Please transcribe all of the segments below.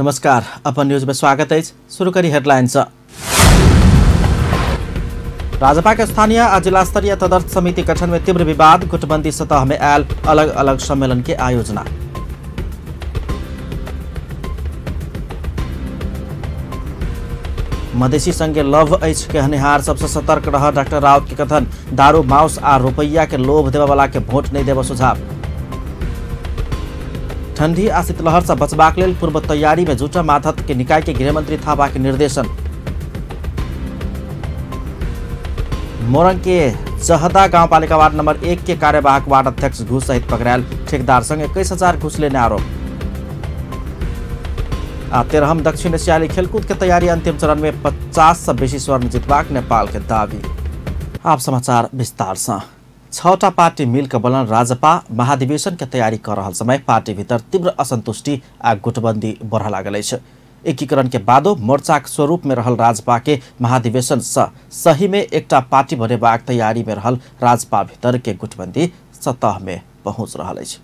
नमस्कार, अपन न्यूज में स्वागत है। शुरू करी हेडलाइंस। राजपा के स्थानीय आ जिला स्तरीय तदर्थ समिति गठन में तीव्र विवाद, गुटबंदी सतह में आयल अलग अलग सम्मेलन के आयोजना। मधेसी संगे लव अछि कहनिहार सबसे सतर्क रह डॉक्टर राउत के कथन। दारू माउस आ रुपैया के लोभ देवे वाला के वोट नहीं देव सुझाव। ठंडी आ शीतलहर से बचबाक लेल पूर्व तैयारी में जुटल मातहत के निकाय के गृहमंत्री थापा के निर्देशन। मोरंग के जहदा गांवपालिका वार्ड नंबर 1 के कार्यवाहक वार्ड अध्यक्ष घूस सहित पकड़ायल, ठेकेदार संग 21,000 घूस लेने आरोप। आ 13हम दक्षिण एशियाली खेलकूद के तैयारी अंतिम चरण में 50 से बेसी स्वर्ण जीतबाक नेपाल के दावी। आप समाचार विस्तार से। 6टा पार्टी मिलकर बनल राजपा महाधिवेशन के तैयारी कर रहल समय पार्टी भीतर तीव्र असंतुष्टि आ गुटबंदी बढ़ लागल अछि। एकीकरण के बादो मोर्चाक स्वरूप में रहल राजपा के महाधिवेशन से सही में एकटा पार्टी बनेबाक तैयारी में रहल राजपा भीतर के गुटबंदी सतह में पहुंच रहल अछि।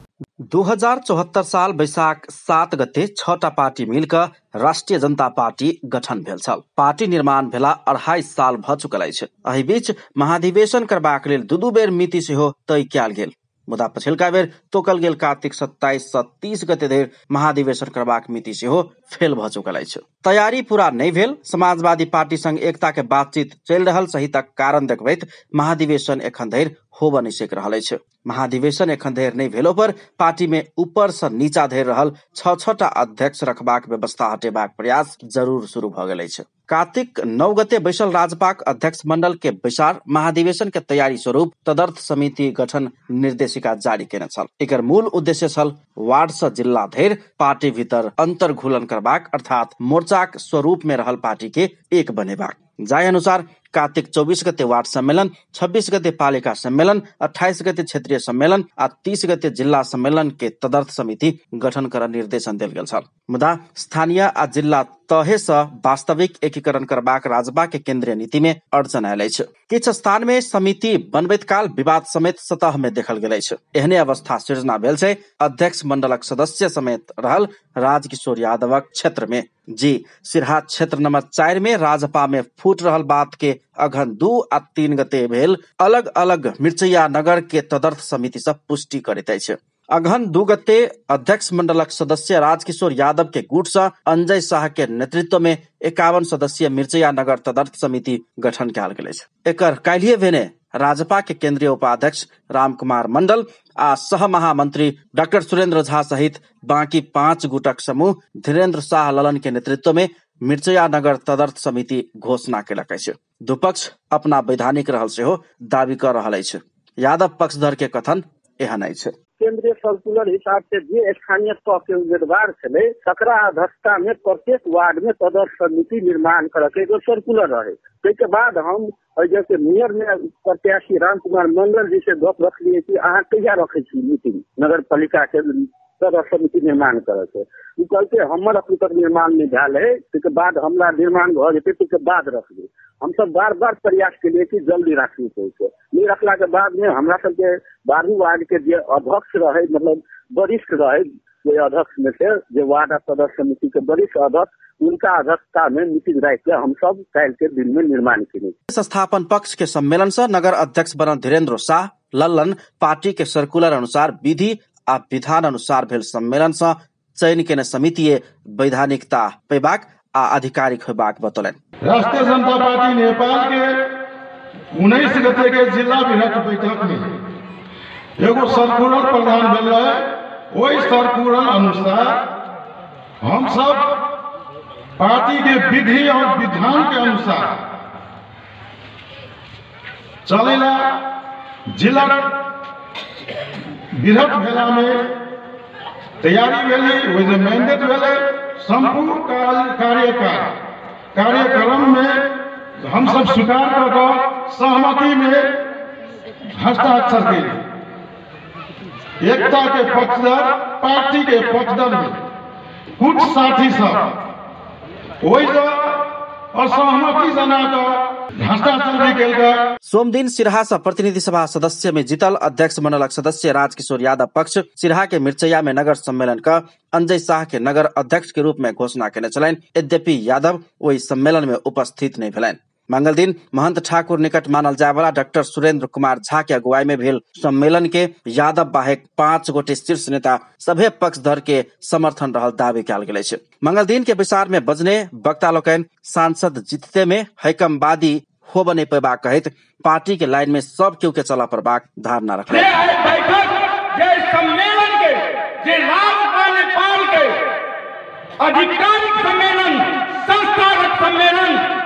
2074 साल वैशाख 7 गते 6टा पार्टी मिलकर राष्ट्रिय जनता पार्टी गठन भेल छल। पार्टी निर्माण भेला 2.5 साल भ चुकल अछि। एहि बीच महाधिवेशन करबाक लेल दू बेर मिति सेहो तय कयल गेल, मुदा पछिलका बेर तोकल गेल कार्तिक 27 से 30 गते धरि महाधिवेशन करबाक मिति सेहो फेल भ चुकल अछि। तैयारी पूरा नहि भेल, समाजवादी पार्टी संग एकता के बातचीत चलि रहल सहितक कारण देखबैत महाधिवेशन एखन धरि होब नहि सकि रहल अछि। महाधिवेशन एखन धरि नहि भेलो पर पार्टी में ऊपर से नीचा धरि रहल 6-6टा अध्यक्ष रखबाक व्यवस्था हटेबाक प्रयास जरूर शुरू भ गेल अछि। कार्तिक 9 गते बैसल राजपाक अध्यक्ष मंडल के बैसार महाधिवेशन के तैयारी स्वरूप तदर्थ समिति गठन निर्देशिका जारी केने छल। एकर मूल उद्देश्य छल वार्ड से जिला धरि पार्टी भीतर अंतर्घुलन करबाक, अर्थात मोर्चाक स्वरूप में रहल पार्टी के एक बनेबाक। जाहि अनुसार कार्तिक 24 गते वार्ड सम्मेलन, 26 गते पालिका सम्मेलन, 28 गते क्षेत्रीय सम्मेलन आ 30 गते जिला सम्मेलन के तदर्थ समिति गठन कर निर्देशन देल गेल छल। मुदा स्थानीय आ जिला तहे से वास्तविक एकीकरण करबाक राजपा के केंद्रीय नीति में अड़चन आयल अछि। किछु स्थान में समिति बनबैत काल विवाद समेत सतह में देखल गेल अछि। एहने अवस्था सृजना भेल छै अध्यक्ष मंडलक सदस्य समेत रहल राजकिशोर यादवक क्षेत्र में। जी सिरहा क्षेत्र नंबर 4 में राजपा में फूट रहल बात के अघन 2 आ 3 गते भेल अलग अलग मिर्चैया नगर के तदर्थ समिति सब पुष्टि करैत अछि। अघन 2 गते अध्यक्ष मंडलक सदस्य राजकिशोर यादव के गुट से अंजय शाह के नेतृत्व में 51 सदस्यीय मिर्चैया नगर तदर्थ समिति गठन कयल गेल अछि। एकर काल्हिये भेने राजपा के केंद्रीय उपाध्यक्ष रामकुमार मंडल आ सह महामंत्री डॉक्टर सुरेंद्र झा सहित बाकी 5 गुटक समूह धीरेन्द्र शाह ललन के नेतृत्व में मिर्चैया नगर तदर्थ समिति घोषणा केलक अछि। दुपक्ष अपना वैधानिक रहल सेहो दावी कर रहल अछि। यादव पक्षधर के कथन एहन अछि। केंद्रीय सर्कुलर हिसाब से जे स्थानीय तह के उम्मीदवार छलै तकरा अध्यक्षता में प्रत्येक वार्ड में तदर्थ समिति निर्माण करे के एगो सर्कुलर रहे। ताहिके बाद हम जैसे मेयर में प्रत्याशी रामकुमार मंडल जी से गप रखलिए कि अहाँ कहिया रखे छी मीटिंग नगर पालिका के तदर्थ समिति निर्माण करे के। उ कहलकै हमर अखन तक निर्माण नहीं भेल है, ताहिके बाद हमरा निर्माण भऽ जेतै ताहिके बाद रखबै। हमसब बार बार प्रयास केलिए कि जल्दी राखू, नहीं रखला के बाद में हमरा सबके 12 वार्ड के जे अध्यक्ष रहे, मतलब वरिष्ठ रहे, ओहि अध्यक्ष में से जे वार्ड सदस्य समिति के वरिष्ठ अध्यक्ष, उनका अध्यक्षता में मीटिंग राखि के हमसब काल्हि के दिन में निर्माण केलिए। संस्थापन पक्ष के सम्मेलन से नगर अध्यक्ष बनल धीरेन्द्र शाह लल्लन पार्टी के सर्कुलर अनुसार विधि आ विधान अनुसार भेल सम्मेलन से चयन केने समिति वैधानिकता पेबाक आ आधिकारिक होबाक बतौलनि। राष्ट्रीय जनता पार्टी नेपाल के 19 गते के जिला विहत बैठक में एगो सर्कुलर प्रदान भेल रहे। ओहि सर्कुलर अनुसार हम सब पार्टी के विधि और विधान के अनुसार चलेला। जिला विहत भेला में तैयारी भेलै, ओहिमे मैंडेट भेलै। संपूर्ण कार्यकाल कार्यक्रम में हम सब स्वीकार कर सहमति में हस्ताक्षर केली। एकता के पक्षधर, पार्टी के पक्षधर में कुछ साथी सब ओहिसँ असहमति जना कऽ भ्रष्टाचार भी केलकै। सोमदिन सिरहा से प्रतिनिधि सभा सदस्य में जीतल अध्यक्ष मंडलक सदस्य राजकिशोर यादव पक्ष सिरहा के मिर्चैया में नगर सम्मेलन का अंजय शाह के नगर अध्यक्ष के रूप में घोषणा केने छलनि। यद्यपि यादव ओहि सम्मेलन में उपस्थित नहीं भेलनि। मंगल दिन महंत ठाकुर निकट मानल जाय वाला डॉक्टर सुरेंद्र कुमार झा के अगुवाई में भेल सम्मेलन के यादव बाहेक 5 गोटे शीर्ष नेता सभे पक्षधर के समर्थन रहल दावी कयल गेल अछि। मंगल दिन के बैसार में बजने वक्ता लोकनि सांसद जीतते में हैकमवादी होब नहीं पेबाक कहैत पार्टी के लाइन में सब केओ के चला पड़बाक धारणा रखलनि। सम्मेलन के जे राजपा नेपाल के आधिकारिक सम्मेलन संस्थागत सम्मेलन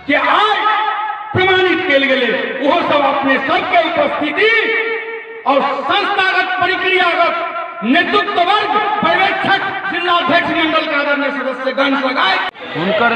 के आज प्रमाणित कयल गेलै, ओहो सब अपने सबके उपस्थिति और संस्थागत प्रक्रियागत नेतृत्व वर्ग पर्यवेक्षक जिलाध्यक्ष मंडल के आदरणीय सदस्यगण लगाए हुनकर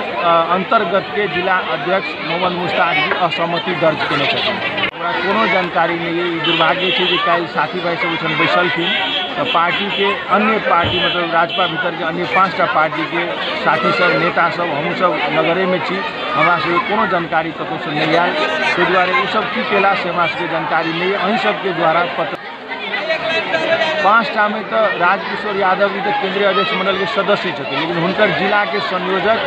अंतर्गत के जिला अध्यक्ष मोहम्मद मुश्ताक जी असहमति दर्ज केने छथिन। हमरा कोनो जानकारी नहीं है। ई दुर्भाग्य छै जे काल्हि साथी भाई सब ओहिठाम बैसलखिन तऽ पार्टी के अन्य पार्टी मतलब राजपा भीतर के अन्य 5टा पार्टी के साथी सब नेता सब हमहूँ सब नगरे में छी, हमरा सबके कोनो जानकारी कतहुसँ नहि आयल, ताहि दुआरे ओसब की केला से हमरा सबके जानकारी नहीं है। अहीं सबके द्वारा पत्र 5टा में तो राजकिशोर यादव जी तो केंद्रीय अध्यक्ष मंडल के सदस्य छथिन, लेकिन हुनकर जिला के संयोजक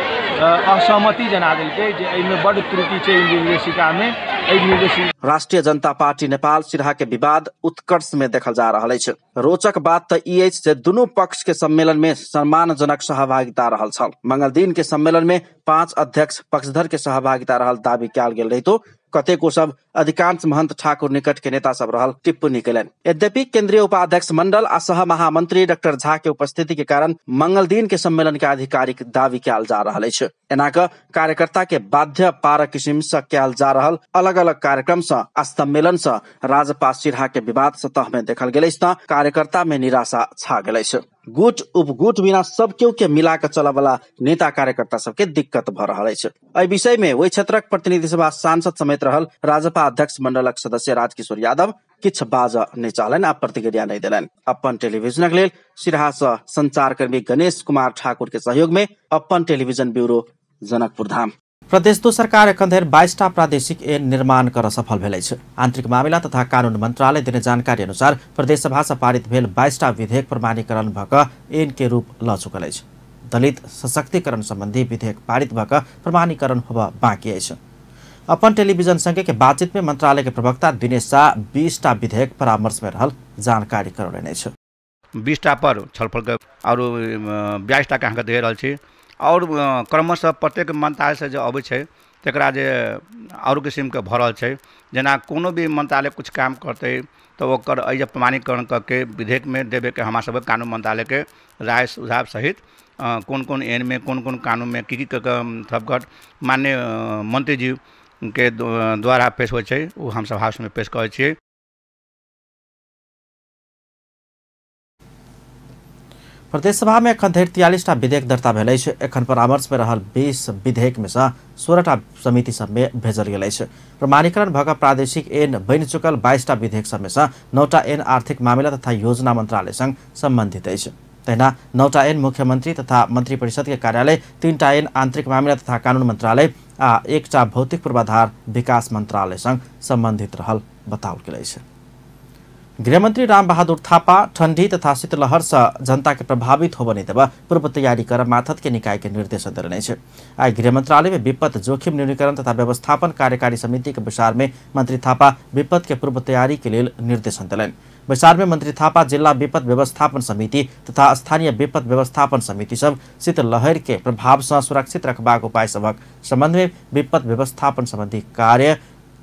असहमति जना देलकै जे एहिमे बड्ड त्रुटि छै निर्देशिका में। एहि राष्ट्रीय जनता पार्टी नेपाल सिरहा के विवाद उत्कर्ष में देखल जा रहल अछि। रोचक बात तऽ ई अछि जे दुनू पक्ष के सम्मेलन में सम्मानजनक सहभागिता रहल छल। मंगल दिन के सम्मेलन में 5 अध्यक्ष पक्षधर के सहभागिता रहल दावी कयल गेल रहितो कतेको सब अधिकांश महंत ठाकुर निकट के नेता सब रहल टिप्पणी कयलनि। यद्यपि केंद्रीय उपाध्यक्ष मंडल आ सह महामंत्री डॉक्टर झा के उपस्थिति के कारण मंगल दिन के सम्मेलन के आधिकारिक दावी कयल जा रहल अछि। एना क कार्यकर्ता के बाध्य पार किसिम से कयल जा रहल अलग अलग कार्यक्रम से आ सम्मेलन से राजपा सिरहा के विवाद सतह में देखल गेल अछि त कार्यकर्ता में निराशा छा गेल अछि। गुट उपगुट बिना सब केओ के मिला के चलऽ वाला नेता कार्यकर्ता सबके दिक्कत भऽ रहल अछि। एहि विषय में ओहि क्षेत्रक प्रतिनिधि सभा सांसद समेत रहल राजपा अध्यक्ष मंडलक सदस्य राजकिशोर यादव किछु बाजऽ नहि चाहलनि आ प्रतिक्रिया नहि देलनि। अपन टेलीविजनक लेल सिरहा सँ संचारकर्मी गणेश कुमार ठाकुर के सहयोग में अपन टेलीविजन ब्यूरो जनकपुर धाम। प्रदेश 2 सरकार एखन धरि 22टा प्रादेशिक ऐन निर्माण कर सफल भेल अछि। आंतरिक मामिला तथा कानून मंत्रालय देने जानकारी अनुसार प्रदेश सभा से पारित भेल 22टा विधेयक प्रमाणीकरण भऽ कऽ ऐन के रूप लऽ चुकल अछि। दलित सशक्तिकरण संबंधी विधेयक पारित भऽ कऽ प्रमाणीकरण होबऽ बाँकी अछि। अपन टेलीविजन संगे के बातचीत में मंत्रालय के प्रवक्ता दिनेश शाह 20टा विधेयक परामर्श में रहल जानकारी करौलनि अछि। 20टा पर छलफल और 22टा के अहाँके दे रहल छी और क्रमशः प्रत्येक मंत्रालय से जो अबै छै तकरा जे और किसिमके भऽ रहल छै। जेना कोनो भी मंत्रालय कुछ काम करतै तऽ ओकर एहि जे प्रमाणीकरण करके विधेयकमे देबैके हमरा सबके कानून मंत्रालयके राय सुझाव सहित कोन कोन एनमे कोन कोन कानूनमे की की सबघट माननीय मंत्री जी के द्वारा पेश होइ छै ओ हमसब हाउसमे पेश करै छियै। प्रदेश सभा में एखन धरि 43टा विधेयक दर्ता भेल अछि। एखन परामर्श में रहल 20 विधेयक में सँ 16टा समिति सब में भेजल गेल अछि। प्रमाणीकरण भऽ कऽ प्रादेशिक ऐन बनि चुकल 22टा विधेयक सब में सँ 9टा ऐन आर्थिक मामिला तथा योजना मंत्रालय संग संबंधित अछि। तहिना 9टा ऐन मुख्यमंत्री तथा मंत्रिपरिषद के कार्यालय, 3टा ऐन आंतरिक मामिला तथा कानून मंत्रालय आ 1टा भौतिक पूर्वाधार विकास मंत्रालय संग संबंधित रहल बताओल गेल अछि। गृहमंत्री रामबहादुर थापा ठंडी तथा शीतलहर से जनता के प्रभावित होबय नहि देबय पूर्व तैयारी कर माथत के निकाय के निर्देशन देलनि अछि। आइ गृह मंत्रालय में विपत्त जोखिम न्यूनीकरण तथा व्यवस्थापन कार्यकारी समिति के बैसार में मंत्री थापा विपत्त के पूर्व तैयारी के लेल निर्देशन देलनि। बैसार में मंत्री थापा जिला विपत्त व्यवस्थापन समिति तथा स्थानीय विपत्त व्यवस्थापन समिति सब शीतलहर के प्रभाव से सुरक्षित रखबाक उपाय सभक संबंध में विपत्त व्यवस्थापन संबंधी कार्य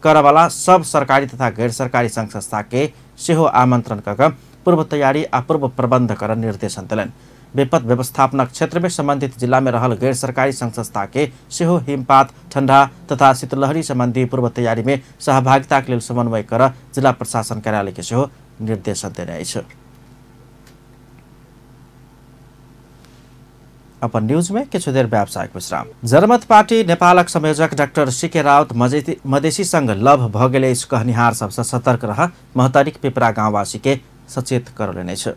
करवाला सब सरकारी तथा गैर सरकारी संघ संस्था के सेहो आमंत्रण कऽ पूर्व तैयारी आ पूर्व प्रबंध कर निर्देशन देलनि। विपत्त व्यवस्थापनक क्षेत्र में संबंधित जिला में रहल गैर सरकारी संघ संस्था के सेहो हिमपात, ठंडा तथा शीतलहरी संबंधी पूर्व तैयारी में सहभागिता के लेल समन्वय कर जिला प्रशासन कार्यालय के सेहो निर्देशन देने अछि। अपन न्यूज में किछु देर व्यावसायिक विश्राम। जनमत पार्टी नेपालक संयोजक डाक्टर सीके राउत मधेसी संग लभ भऽ गेल अछि कहनिहार सबसँ सतर्क रह महतरीक पिपरा गाँववासी के सचेत करौलनि अछि।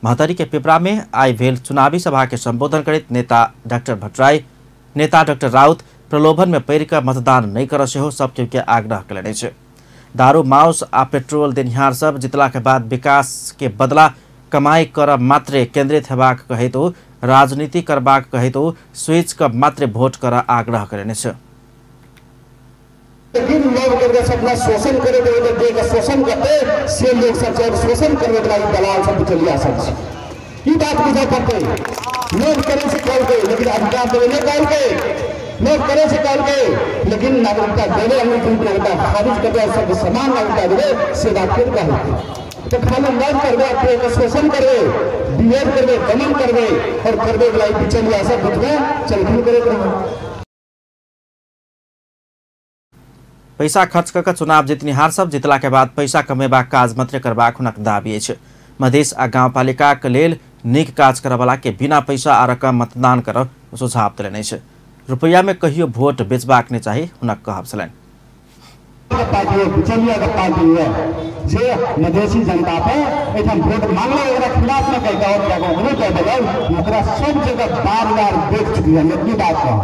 महतरी के पिपरा में आइ भेल चुनावी सभा के संबोधन करैत नेता डाक्टर भट्टराई नेता डाक्टर राउत प्रलोभन में पड़ि कऽ मतदान नहि करऽ सेहो सब के आग्रह कयलनि अछि। दारू माउस आ पेट्रोल देनिहार सब जितला के बाद विकास के बदला कमाई कर मात्रे केंद्रित हेबाक कहैत ओ राजनीति करबाक कहैत ओ स्विच क मात्रे वोट कर आग्रह कयलनि अछि। लेकिन लोग करके अपना शोषण करे के शोषण करते से लोग सब शोषण करने वाला दलाल सब बिचौलिया सब ई बात बुझे पड़ते। लोग करे से कहलकै लेकिन अधिकार देवे नहीं कहलकै, लोग करे से कहलकै लेकिन नागरिकता देवे नागरिकता खारिज कर सब समान नागरिकता देवे से बात फिर कहलकै। तो खाली लोग करबे शोषण करबे विरोध करबे दमन करबे और करबे वाला बिचौलिया सब बुझबे चलखन करे रहे। पैसा खर्च कऽ चुनाव जितनिहार सब जितला के बाद पैसा कमेबाक काज मात्रे करबाक हुनक दावी अछि। मधेश आ गाउँपालिकाक लेल नीक काज करऽवला के बिना पैसा आ रकम मतदान करब सुझाव देलनि अछि। रुपैया में कहियो वोट बेचबाक नहि चाही हुनक कहब छलनि। जे मधेसी जनता पर एठाम वोट मांगले ओकरा खिलाफ में कहि और जगह कह देलक ओकरा सब जगह बार बार देख चुकी है। इतनी बात कह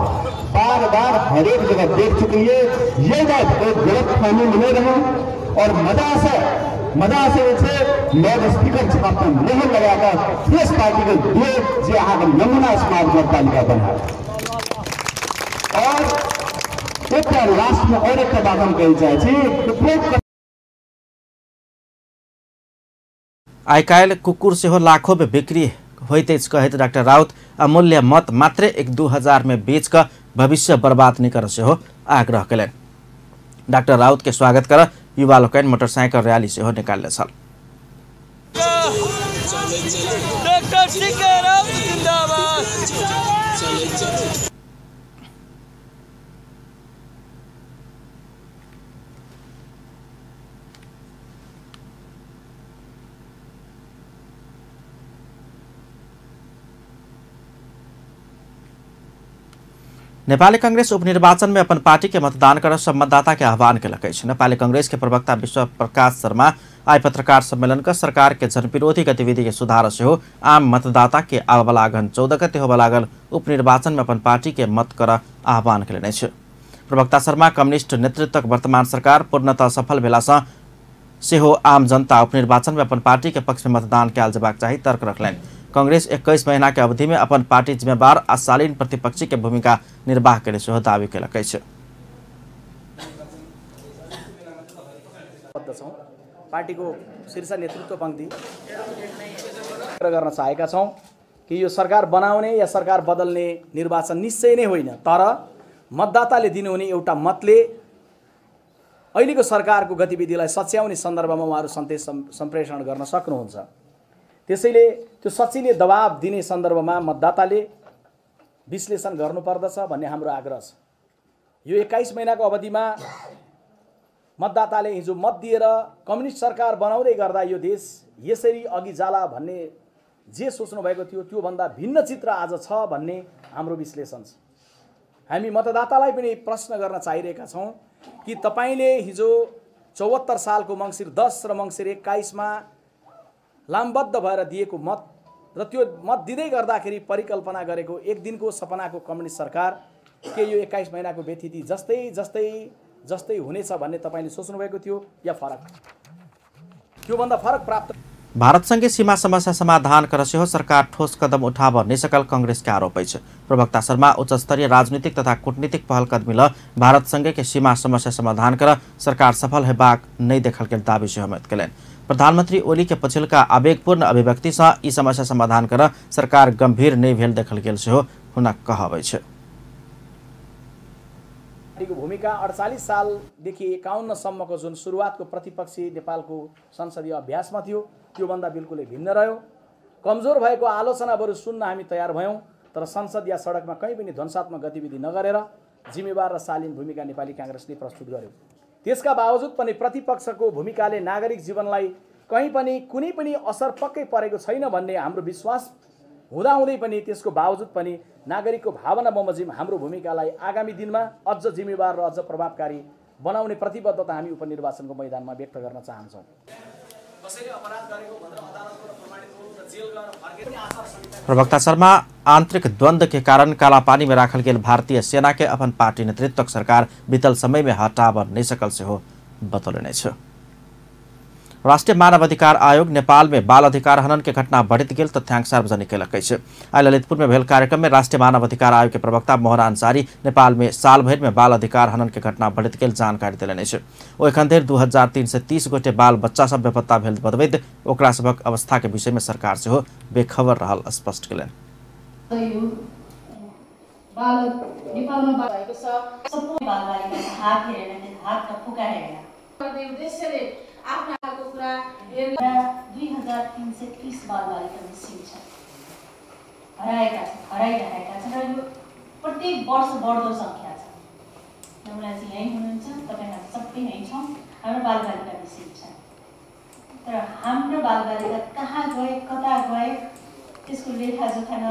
बार बार हरेक जगह देख चुकी है। ये बात कोई गलत फहमी मिले रहे और मजा से लाउड स्पीकर छाप मोहर लगाकर फ्रेश पार्टी के दिए जे अहाँ के नमूना स्मार्ट नगरपालिका बना। और एक लास्ट में और एक बात हम कहै चाहै छी, आइ काल्हि कुकुर सेहो लाखों में बिक्री होइत अछि कहैत डाक्टर राउत अमूल्य मत मात्रे 1-2 हजार में बेच कऽ भविष्य बर्बाद नहि करऽ सेहो आग्रह कयलनि। डाक्टर राउत के स्वागत कर युवा लोकनि मोटरसाइकिल रैली सेहो निकालने छल। नेपाली कांग्रेस उपनिर्वाचन में अपन पार्टी के मतदान कर सब मतदाता के आह्वान केलक अछि। नेपाली कांग्रेस के प्रवक्ता विश्व प्रकाश शर्मा आइ पत्रकार सम्मेलन क सरकार के जनविरोधी गतिविधि के सुधार सेहो आम मतदाता के आबयवला अगहन 14 गते होबय लागल उपनिर्वाचन में अपन पार्टी के मत कर आह्वान केलनि अछि। प्रवक्ता शर्मा कम्युनिस्ट नेतृत्वक वर्तमान सरकार पूर्णतः सफल भेला सेहो आम जनता उपनिर्वाचन में अपन पार्टी के पक्ष में मतदान कयल जेबाक चाही तर्क रखलनि। कांग्रेस 21 महीना के अवधि में अपन पार्टी जिम्मेवार आ शालीन प्रतिपक्षी के भूमिका निर्वाह करे सेहो दावी केलक अछि। पार्टीको शीर्ष नेतृत्व पंक्ति गर्न चाहेका छौं कि यो सरकार बनाउने या सरकार बदल्ने निर्वाचन निश्चय नै होइन, तर मतदाताले दिनुहुने एउटा मतले अहिलेको सरकारको गतिविधिलाई सच्याउने सन्दर्भमा उहाँहरू सन्देश सम्प्रेषण गर्न सक्नुहुन्छ। त्यसैले त्यो सचिने दबाब दिने सन्दर्भमा मतदाताले विश्लेषण गर्नुपर्दछ भन्ने हाम्रो आग्रह छ। यो 21 महिनाको अवधिमा मतदाताले हिजो मत दिएर कम्युनिस्ट सरकार बनाउँदै गर्दा यो देश यसरी अघि जाला भन्ने जे सोच्नु भएको थियो त्योभन्दा भिन्न चित्र आज छ भन्ने हाम्रो विश्लेषण छ। हामी मतदातालाई पनि प्रश्न गर्न चाहिरहेका छौँ कि तपाईँले हिजो 74 सालको मङ्सिर 10 र मङ्सिर 21 मा लामबद्ध भएर दिएको मत र त्यो मत दिँदै गर्दाखेरि परिकल्पना गरेको एक दिनको सपनाको कम्युनिस्ट सरकार के यो 21 महिनाको व्यतिथि जस्तै जस्तै जस्तै हुनेछ भन्ने तपाईँले सोच्नुभएको थियो या फरक, त्योभन्दा फरक प्राप्त। भारतसँगै सीमा समस्या समाधान कर सेहो सरकार ठोस कदम उठाब नहि सकल कांग्रेस के आरोप अछि। प्रवक्ता शर्मा उच्चस्तरीय राजनीतिक तथा कूटनीतिक पहल कदमी ल भारतसँगै के सीमा समस्या समाधान कर सरकार सफल हेबाक नहि देखल गेल दावी सेहो कयलनि। प्रधानमंत्री ओली के पछिलका आवेगपूर्ण अभिव्यक्ति सँ ई समस्या समाधान कर सरकार गंभीर नहि भेल देखल गेल सेहो हुनक कहब अछि। पार्टीको भूमिका 48 सालदेखि 51 सम्मको जुन सुरुवातको प्रतिपक्षी नेपालको संसदीय अभ्यासमा थियो त्योभन्दा बिल्कुलै भिन्न रह्यो। कमजोर भएको आलोचनाहरू सुन्न हामी तयार भयौँ, तर संसद या सडकमा कहीँ पनि ध्वंसात्मक गतिविधि नगरेर जिम्मेवार र शालीन भूमिका नेपाली काङ्ग्रेसले प्रस्तुत गर्यो। त्यसका बावजुद पनि प्रतिपक्षको भूमिकाले नागरिक जीवनलाई कहीँ पनि कुनै पनि असर पक्कै परेको छैन भन्ने हाम्रो विश्वास हुँदाहुँदै पनि त्यसको बावजुद पनि नागरिकको भावना बमोजिम हाम्रो भूमिकालाई आगामी दिनमा अझ जिम्मेवार र अझ प्रभावकारी बनाउने प्रतिबद्धता हामी उपनिर्वाचनको मैदानमा व्यक्त गर्न चाहन्छौँ। कसैले अपराध गरेको भनेर अदालतबाट प्रमाणित प्रवक्ता शर्मा आंतरिक द्वंद्व के कारण कालापानी में राखल गेल भारतीय सेना के अपन पार्टी नेतृत्वक सरकार बीतल समय में हटाब नहीं सकल सेहो बतौलनि अछि। राष्ट्रिय मानवाधिकार आयोग नेपाल में बाल अधिकार हनन के घटना बढ़ित गेल तथ्यांक सार्वजनिक केलक अछि। आइ ललितपुर में भेल कार्यक्रम में राष्ट्रिय मानवाधिकार आयोग के प्रवक्ता मोहन अंसारी नेपाल में साल भरि में बाल अधिकार हनन के घटना बढ़ित गेल जानकारी देलनि अछि। ओ एखन धरि 2330 गोटे बाल बच्चा सब बेपत्ता भेल बतबैत ओकरा सभक अवस्था के विषय में सरकार सेहो बेखबर रहल स्पष्ट केलनि। आफ्नो कुरा 2330 बालबालिका मिसिङ छन्, हराएका छन्, हराइरहेका छन् र यो प्रत्येक वर्ष बढ्दो सङ्ख्या छ। नमुना चाहिँ यहीँ हुनुहुन्छ, तपाईँ हामी सबै यहीँ छौँ। हाम्रो बालबालिका मिसिङ छन्, तर हाम्रो बालबालिका कहाँ गए कता गए त्यसको लेखाजोखा न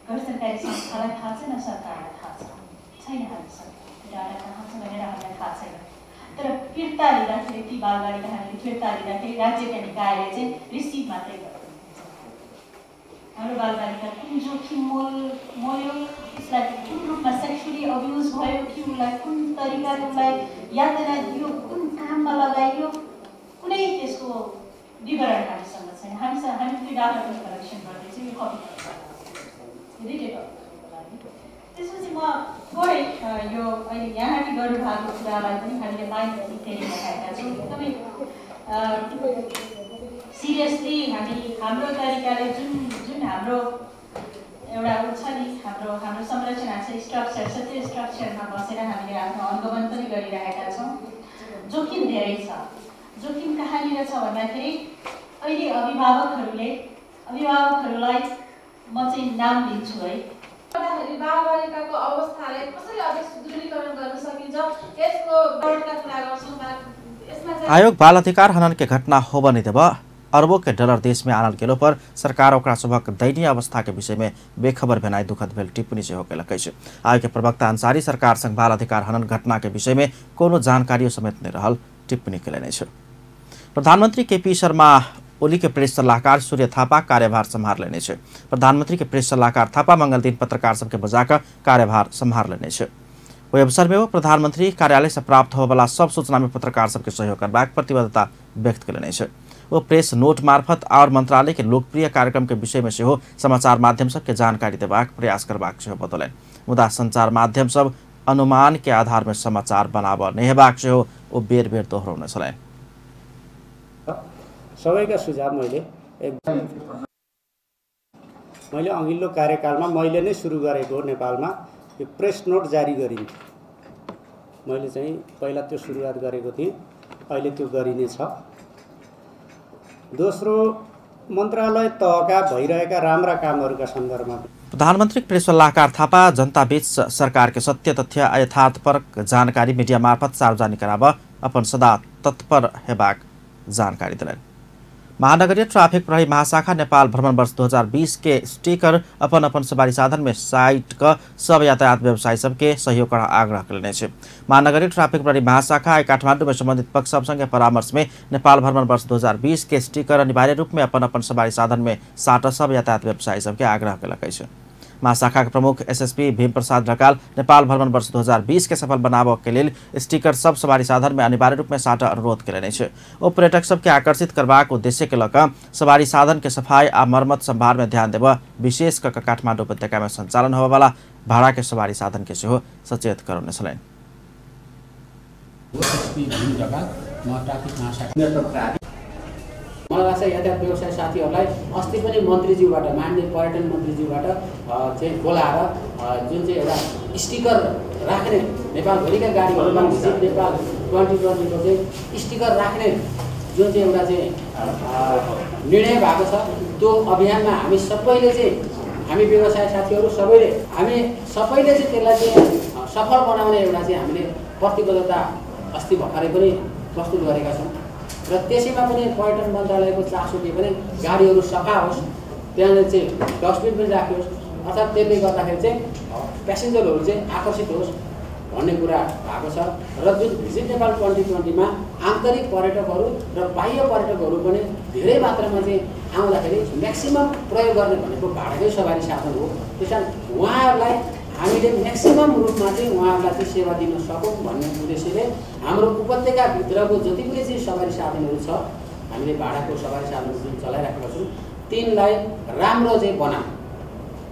गैर सरकारी संस्थालाई थाहा छ न सरकारलाई थाहा छ, छैन। हामीसँग त्यो डाटा कहाँ छ भनेर हामीलाई थाहा छैन। तर फिर्ता लिँदाखेरि ती बालबालिका हामीले फिर्ता लिँदाखेरि राज्यका निकायले चाहिँ रिसिभ मात्रै गर्नुहुन्छ। हाम्रो बालबालिका कुन जोखिम मोल्यो, उसलाई कुन रूपमा सेक्सुअली अब्युज भयो कि उसलाई कुन तरिकाले उसलाई यातना दियो, कुन काममा लगाइयो, कुनै त्यसको विवरण हामीसँग छैन। हामीसँग हामी त्यो डाटा पनि कलेक्सन गर्दैछौँ, यो कपी दुईटै कपी। त्यसपछि म थोरै यो अहिले यहाँले गर्नुभएको कुरालाई पनि हामीले माइनरली फेरि देखाएका छौँ। एकदमै सिरियसली हामी हाम्रो तरिकाले जुन जुन हाम्रो एउटा ऊ छ नि, हाम्रो हाम्रो संरचना छ, स्ट्रक्चर छ, त्यो स्ट्रक्चरमा बसेर हामीले आफ्नो अनुगमन पनि गरिरहेका छौँ। जोखिम धेरै छ। जोखिम कहाँनिर छ भन्दाखेरि अहिले अभिभावकहरूलाई म चाहिँ नाम दिन्छु है। बालबालिकाको अवस्थालाई कसरी अझै सुदृढीकरण गर्न सकिन्छ यसको बढ्ता कुरा गर्छौँ। यसमा आयोग बाल अधिकार हनन के घटना होब नहीं देब, अरबों के डॉलर देश में आनल गेलो पर सरकार ओकरा सभक दयनीय अवस्था के विषय में बेखबर भेनाइ दुखद भेल टिप्पणी सेहो केलक अछि। आयोग के प्रवक्ता अंसारी सरकार संग बाल अधिकार हनन घटना के विषय में कोनो जानकारियो समेत नहीं रहल टिप्पणी केलनि अछि। प्रधानमंत्री केपी शर्मा ओली के प्रेस सलाहकार सूर्य थापा कार्यभार सम्हार लेने छै। प्रधानमंत्री के प्रेस सलाहकार थापा मंगल दिन पत्रकार सबके बजाकर कार्यभार सम्हार लेने छै। ओहि अवसर में वो प्रधानमंत्री कार्यालय से प्राप्त होबला सब सूचना में पत्रकार सबके सहयोग करबाक प्रतिबद्धता व्यक्त केलने छै। वो प्रेस नोट मार्फत और मंत्रालय के लोकप्रिय कार्यक्रम के विषय में सेहो समाचार माध्यम सबके जानकारी देबाक प्रयास करबाक सेहो बतौलनि। मुदा संचार माध्यम सब अनुमान के आधार में समाचार बनाब नहि हेबाक सेहो ओ बेर बेर दोहरौने छलनि। सबैका सुझाव मैले अघिल्लो कार्यकालमा मैले नै सुरु गरेको नेपालमा यो प्रेस नोट जारी गरिन्थ्यो। मैले चाहिँ पहिला त्यो सुरुवात गरेको थिएँ, अहिले त्यो गरिनेछ। दोस्रो, मन्त्रालय तहका भइरहेका राम्रा कामहरूका सन्दर्भमा प्रधानमन्त्री प्रेस सल्लाहकार थापा जनताबीच सरकार के सत्य तथ्य यथार्थपरक जानकारी मीडिया मार्फत सार्वजनिक कराब अपन सदा तत्पर हेबाक जानकारी दिलनि। महानगरीय ट्राफिक प्रहरी महाशाखा नेपाल भ्रमण वर्ष 2020 के स्टिकर अपन अपन सवारी साधन में साइट क सब यातायात व्यवसायी सबके सहयोग कर आग्रह कयने छै। महानगरीय ट्राफिक प्रहरी महाशाखा आइ काठमाडौँ में संबंधित पक्ष सब संगे परामर्श में नेपाल भ्रमण वर्ष 2020 के स्टिकर अनिवार्य रूप में अपन अपन सवारी साधन में साट सब यातायात व्यवसायी सबके आग्रह कयलक अछि। महाशाखा के प्रमुख एसएसपी भीम प्रसाद ढकाल नेपाल भ्रमण वर्ष 2020 के सफल बनाबऽ के लेल स्टिकर सब सवारी साधन में अनिवार्य रूप में साट अनुरोध कयलनि अछि। ओ पर्यटक सबके आकर्षित करबाक उद्देश्य के लऽ कऽ सवारी साधन के सफाई आ मरम्मत संभार में ध्यान देबऽ विशेष कऽ काठमाडौँ उपत्यका में संचालन होबयवला भाड़ा के सवारी साधन के सेहो सचेत करौने छलनि। मलाई लाग्छ यातायात व्यवसाय साथीहरूलाई अस्ति पनि मन्त्रीज्यूबाट, माननीय पर्यटन मन्त्रीज्यूबाट चाहिँ बोलाएर जुन चाहिँ एउटा स्टिकर राख्ने नेपालभरिका गाडीहरूमा भिजिट नेपाल 2020 को चाहिँ स्टिकर राख्ने जुन चाहिँ एउटा चाहिँ निर्णय भएको छ, त्यो अभियानमा हामी सबैले चाहिँ, हामी व्यवसाय साथीहरू सबैले, हामी सबैले चाहिँ त्यसलाई चाहिँ सफल बनाउने एउटा चाहिँ हामीले प्रतिबद्धता अस्ति भर्खरै पनि प्रस्तुत गरेका छौँ। र त्यसैमा पनि पर्यटन मन्त्रालयको चासो के भने गाडीहरू सफा होस्, त्यहाँनिर चाहिँ डस्टबिन पनि राखियोस्, अर्थात् त्यसले गर्दाखेरि चाहिँ प्यासेन्जरहरू चाहिँ आकर्षित होस् भन्ने कुरा भएको छ। र जुन भिजिट नेपाल 2020मा आन्तरिक पर्यटकहरू र बाह्य पर्यटकहरू पनि धेरै मात्रामा चाहिँ आउँदाखेरि म्याक्सिमम प्रयोग गर्ने भनेको भाडाकै सवारी साधन हो। त्यस कारण उहाँहरूलाई हामीले म्याक्सिमम रूपमा चाहिँ उहाँहरूलाई चाहिँ सेवा दिन सकौँ भन्ने उद्देश्यले हाम्रो उपत्यकाभित्रको जति पनि चाहिँ सवारी साधनहरू छ, हामीले भाडाको सवारी साधनहरू जुन चलाइराखेका छौँ तिनलाई राम्रो चाहिँ बनाऊँ,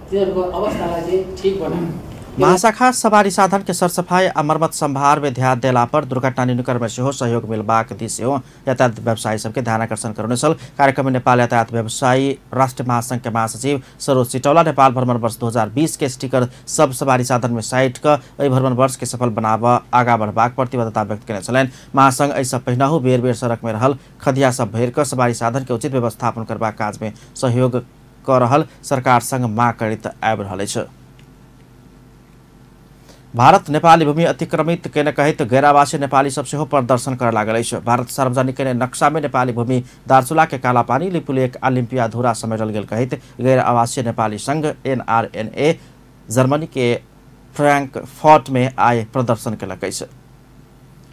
तिनीहरूको अवस्थालाई चाहिँ ठिक बनाऊँ। महाशाखा सवारी साधन के सरसफाई आ मरम्मत संभार में ध्यान देला पर दुर्घटना न्यूनीकरण में सेहो सहयोग मिलबाक दिस सेहो यातायात व्यवसायी सबके ध्यान आकर्षण करौने छल। कार्यक्रम में नेपाल यातायात व्यवसायी राष्ट्रिय महासंघ के महासचिव सरोज सिटौला नेपाल भ्रमण वर्ष 2020 के स्टिकर सब सवारी साधन में साइट क एहि भ्रमण वर्ष के सफल बनाब आगा बढ़बाक प्रतिबद्धता व्यक्त केने छलनि। महासंघ एहिसँ पहिनहु बेर बेर सड़क में रहल खदिया सब भरि क सवारी साधन के उचित व्यवस्थापन करबाक काज में सहयोग क रहल सरकार संग माग करैत आबि रहल अछि। भारत नेपाली भूमि अतिक्रमित केने कहैत गैर-आवासीय नेपाली सब सेहो प्रदर्शन कर लागल अछि। भारत सार्वजनिक केने नक्शा में नेपाली भूमि दार्चुला के कालापानी लिपुलेख लिम्पियाधुरा समेटल गेल कहैत गैर-आवासीय नेपाली संघ एनआरएनए जर्मनी के फ्रैंकफर्ट में आए प्रदर्शन केलक अछि।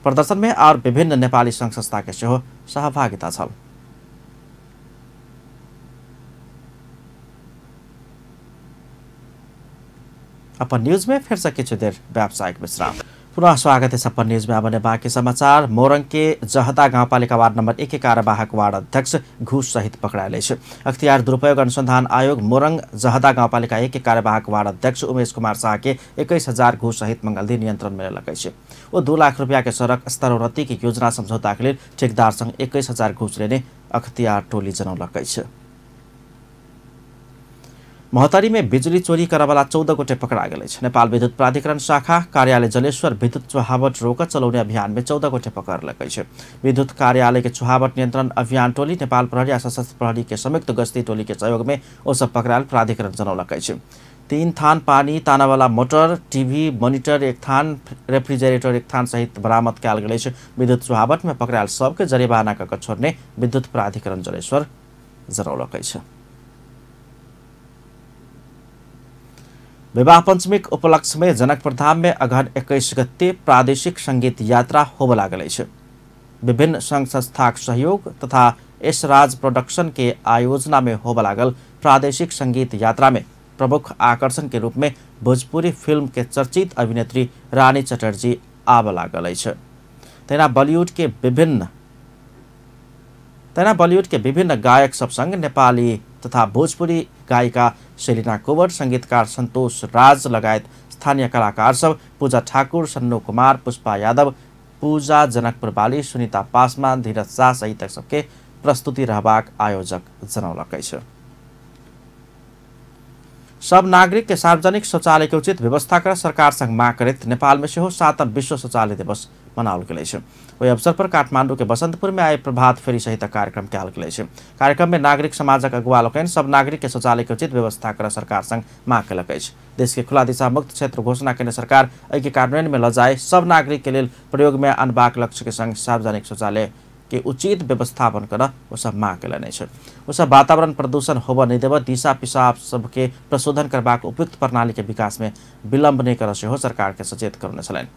प्रदर्शन में और विभिन्न नेपाली संघ संस्था के सेहो सहभागिता छल। अपन न्यूज में फिर से किछु देर व्यावसायिक विश्राम। पुनः स्वागत है अपन न्यूज में। अब बाकी समाचार। मोरंग के जहदा गाउँपालिका वार्ड नंबर 1 के कार्यवाहक वार्ड अध्यक्ष घूस सहित पकड़ायल अछि। अख्तियार दुरुपयोग अनुसंधान आयोग मोरंग जहदा गाउँपालिका 1 के कार्यवाहक वार्ड अध्यक्ष उमेश कुमार शाह के 21,000 घूस सहित मंगलदिन नियंत्रण में लेलक अछि। ओ 2 लाख रुपया के सड़क स्तरोन्नति के योजना समझौता के लेल ठेकेदार संग 21,000 घूस लेने अख्तियार टोली जनौलक अछि। महोत्तरी में बिजुली चोरी करवाला 14 गोटे पकड़ा गेल अछि। नेपाल विद्युत प्राधिकरण शाखा कार्यालय जलेश्वर विद्युत चुहावट रोक चलौने अभियान में 14 गोटे पकड़लक अछि। विद्युत कार्यालय के चुहावट नियंत्रण अभियान टोली नेपाल प्रहरी आ सशस्त्र प्रहरी के संयुक्त गश्ती टोली के सहयोग में ओ सब पकड़ायल प्राधिकरण जनौलक अछि। 3 थान पानी तानावाला मोटर, टीवी मोनिटर 1 थान, रेफ्रिजरेटर 1 थान सहित बरामद कयल गेल अछि। विद्युत चुहावट में पकड़ायल सबके जरिमाना कऽ छोड़ने विद्युत प्राधिकरण जलेश्वर जनौलक अछि। विवाह पंचमीक उपलक्ष्य में जनकपुर धाम में अगहन 21 गते प्रादेशिक संगीत यात्रा होबय लागल अछि। विभिन्न संघ संस्थाक सहयोग तथा एसराज प्रोडक्शन के आयोजना में होबय लागल प्रादेशिक संगीत यात्रा में प्रमुख आकर्षण के रूप में भोजपुरी फिल्म के चर्चित अभिनेत्री रानी चटर्जी आबय लागल अछि। तहिना बॉलीवुड के विभिन्न गायक सब संग नेपाली तथा भोजपुरी गायिका सेलिना कुंवर, संगीतकार संतोष राज लगायत स्थानीय कलाकार सब पूजा ठाकुर, सन्नू कुमार, पुष्पा यादव, पूजा जनकपुर बाली, सुनीता पासवान, धीरज शाह सहित सबके प्रस्तुति रहबाक आयोजक जनौलक अछि। सब नागरिक के सार्वजनिक शौचालय के उचित व्यवस्था कर सरकार संग माग करैत नेपाल में सेहो 7 विश्व शौचालय दिवस मनाओल गेल अछि। ओहि अवसर पर काठमांडू के बसंतपुर में आइ प्रभात फेरी सहित कार्यक्रम कयल गेल अछि। कार्यक्रम में नागरिक समाजक अगुवा लोकनि सब नागरिक के शौचालय के उचित व्यवस्था कर सरकार संग माग केलक अछि। देश के खुला दिशा मुक्त क्षेत्र घोषणा केने सरकार एहि के कार्यान्वयन में ल जाय सब नागरिक के लेल प्रयोग में अनबाक लक्ष्य के संग सार्वजनिक शौचालय के उचित व्यवस्थापन कर ओ सब माग केलनि अछि। ओ सब वातावरण प्रदूषण होबय नहि देबय, दिशा पिसाब सबके प्रशोधन करबाक उपयुक्त प्रणाली के विकास में विलंब नहि करय सेहो सरकार के सचेत करौने छलनि।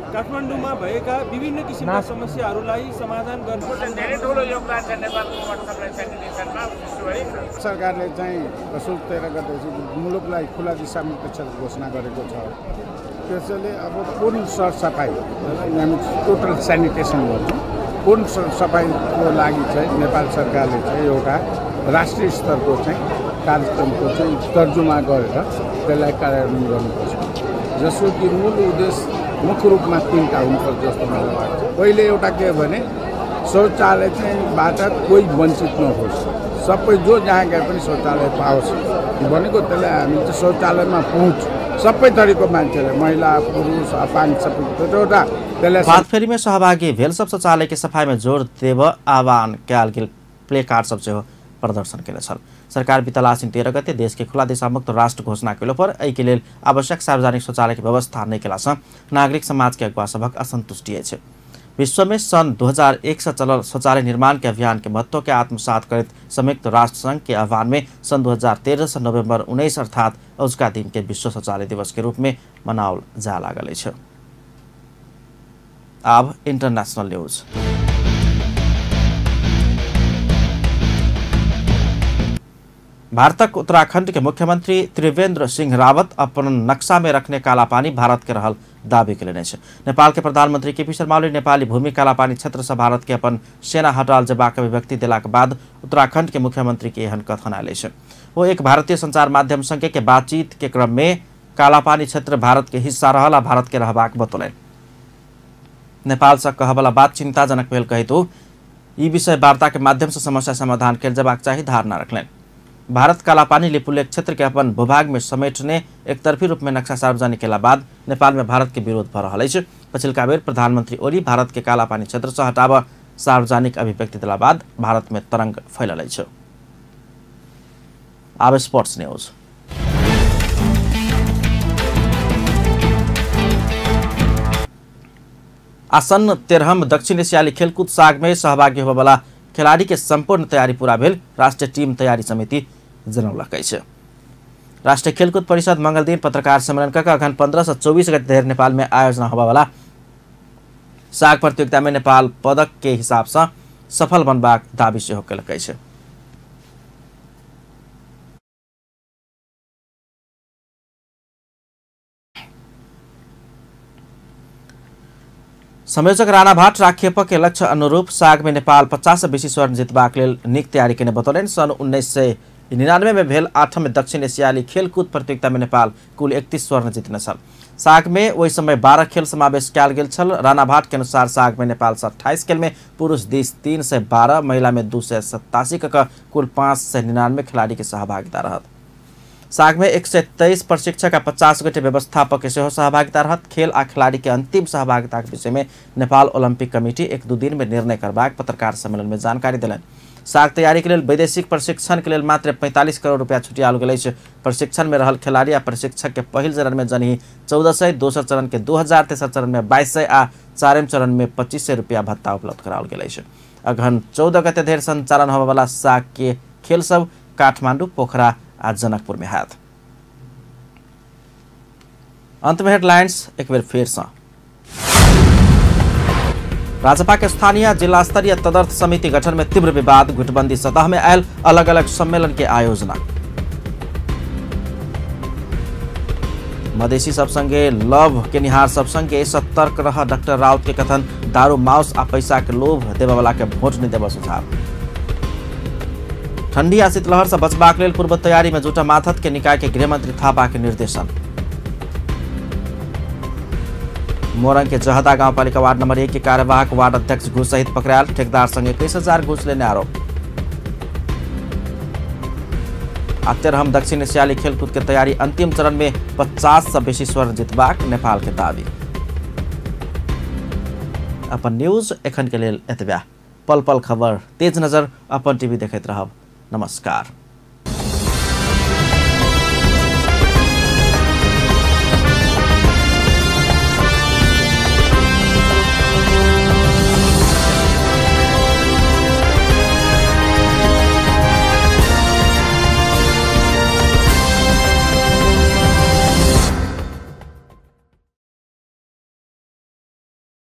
काठमाडौँमा भएका विभिन्न किसिमका समस्याहरूलाई समाधान गर्न धेरै ठुलो योगदान छ नेपालको वाटर सप्लाई सेनिटेसनमा। सरकारले चाहिँ असोज 13 गते मुलुकलाई खुला दिशामुक्त क्षेत्र घोषणा गरेको छ। त्यसैले अब पूर्ण सरसफाइ, हामी टोटल सेनिटेसन भन्छौँ, पूर्ण सरसफाइको लागि चाहिँ नेपाल सरकारले चाहिँ एउटा राष्ट्रिय स्तरको चाहिँ कार्यक्रमको चाहिँ तर्जुमा गरेर त्यसलाई कार्यान्वयन गर्नुपर्छ, जसको कि मूल उद्देश्य मुख्य रूपमा 3टा हुनुपर्छ जस्तो मलाई लाग्छ। पहिले एउटा के भने शौचालय चाहिँ बाट कोही वञ्चित नहोस्, सबै जो जहाँ गए पनि शौचालय पाओस् भनेको त्यसलाई हामी चाहिँ शौचालयमा पहुँच सबै थरीको मान्छेलाई, महिला पुरुष अपाङ्ग सबै एउटा त्यसलाई। प्रभात फेरी में सहभागी भेल सब शौचालय के सफाई में जोर देब आह्वान कयल गेल प्ले कार्ड सब सेहो प्रदर्शन केने छल। सरकार बितल आसिन 13 गते देश के खुला दिशामुक्त राष्ट्र घोषणा केलो पर एहि के लेल आवश्यक सार्वजनिक शौचालय के व्यवस्था नहि केला सँ नागरिक समाज के अगुवा सभक असंतुष्टि अछि। विश्व में सन 2001 से चलल शौचालय निर्माण के अभियान के महत्व के आत्मसात करैत संयुक्त राष्ट्र संघ के आह्वान में सन 2013 से नवंबर 19 अर्थात अजुका दिन के विश्व शौचालय दिवस के रूप में मनाओल जा लागल अछि। आब इंटरनेशनल न्यूज। भारतक उत्तराखंड के मुख्यमंत्री त्रिवेंद्र सिंह रावत अपन नक्शा में रखने कालापानी भारत के रहल दावी के लेने छै। नेपाल के प्रधानमंत्री केपी शर्मा ओली नेपाली भूमि कालापानी क्षेत्र से भारत के अपन सेना हटाल जेबाक अभिव्यक्ति देलाक बाद उत्तराखंड के मुख्यमंत्री के एहन कथन आयल अछि। वो एक भारतीय संचार माध्यम संग के बातचीत के क्रम में कालापानी क्षेत्र भारत के हिस्सा रहल आ भारत के रहबाक बतौलनि। नेपाल से कहबला बात चिंताजनक भेल कहैत ई विषय वार्ता के माध्यम से समस्या समाधान कयल जेबाक चाही धारणा रखलनि। भारत कालापानी लिपुलेख क्षेत्र के अपन भूभाग में समेटने एकतरफी रूप में नक्शा सार्वजनिक केला बाद नेपाल में भारत के विरोध भ रहल अछि। पछिलका बेर प्रधानमंत्री ओली भारत के कालापानी क्षेत्र से हटाब सार्वजनिक अभिव्यक्ति देला बाद भारत में तरंग फैलल अछि। आब स्पोर्ट्स न्यूज। आसन्न 13म दक्षिण एशियाली खेलकूद साग में सहभागी होबयवला खिलाड़ी के संपूर्ण तैयारी पूरा भेल राष्ट्रीय टीम तैयारी समिति जनौलक अछि। राष्ट्रीय खेलकूद परिषद मंगल दिन पत्रकार सम्मेलन कऽ अघन 15 से 24 गते धरि नेपाल में आयोजना होबयवला साग प्रतियोगिता में नेपाल पदक के हिसाब से सफल बनबाक दावी सेहो केलक अछि। संयोजक राणा भाट राखेप के लक्ष्य अनुरूप साग में नेपाल 50 से बेसी स्वर्ण जितबाक लेल नीक तैयारी केने बतौलनि। सन् 1999 में भेल 8म दक्षिण एशियाली खेलकूद प्रतियोगिता में नेपाल कुल 31 स्वर्ण जितने छल। साग में ओहि समय 12 खेल समावेश कयल गेल छल। राणा भाट के अनुसार साग में नेपाल 28 खेल में पुरुष दिस 312, महिला में 287 क कुल 599 खिलाड़ी के सहभागिता रहत। साग में 123 प्रशिक्षक आ 50 गोटे व्यवस्थापक के सेहो सहभागिता रहत। खेल आ खिलाड़ी के अंतिम सहभागिता के विषय में नेपाल ओलंपिक कमिटी 1-2 दिन में निर्णय करबाक पत्रकार सम्मेलन में जानकारी देलनि। साग तैयारी के लेल वैदेशिक प्रशिक्षण के लेल मात्र 45 करोड़ रुपया छुटियाल गेल अछि। प्रशिक्षण में रहल खिलाड़ी आ प्रशिक्षक के पहिल चरण में जनही 1400, दोसर चरण के 2000, तेसर चरण में 2200 आ चारिम चरण में 2500 रुपया भत्ता उपलब्ध कराओल गेल अछि। अघन 14 गते धरि संचालन होबयवला साग के खेल सब काठमांडू, पोखरा आ जनकपुर में हैत। अंत में हेडलाइंस एक बेर फेर से। राजपा के स्थानीय जिला स्तरीय तदर्थ समिति गठन में तीव्र विवाद, गुटबंदी सतह में आयल अलग अलग सम्मेलन के आयोजना। मधेसी सब संगे लव के निहार सब संगे सतर्क रह डॉक्टर राउत के कथन, दारू माउस आ पैसा के लोभ देववाला के वोट नहीं देव सुझाव। ठंडी आ शीतलहर से बचबाक लेल पूर्व तैयारी में जुटा माथत के निकाय के गृहमंत्री थापा के निर्देशन। मोरंग के जहदा गांवपालिका वार्ड नंबर 1 के कार्यवाहक वार्ड अध्यक्ष घूस सहित पकड़ायल, ठेकेदार संग 21,000 घूस लेने आरोप। आ 13म दक्षिण एशियाली खेलकूद के तैयारी अंतिम चरण में 50 से बेसी स्वर्ण जितबाक नेपाल के दावी। अपन न्यूज एखन के लेल एतबे। पल पल खबर, तेज नजर, अपन टीवी देखैत रहब। नमस्कार।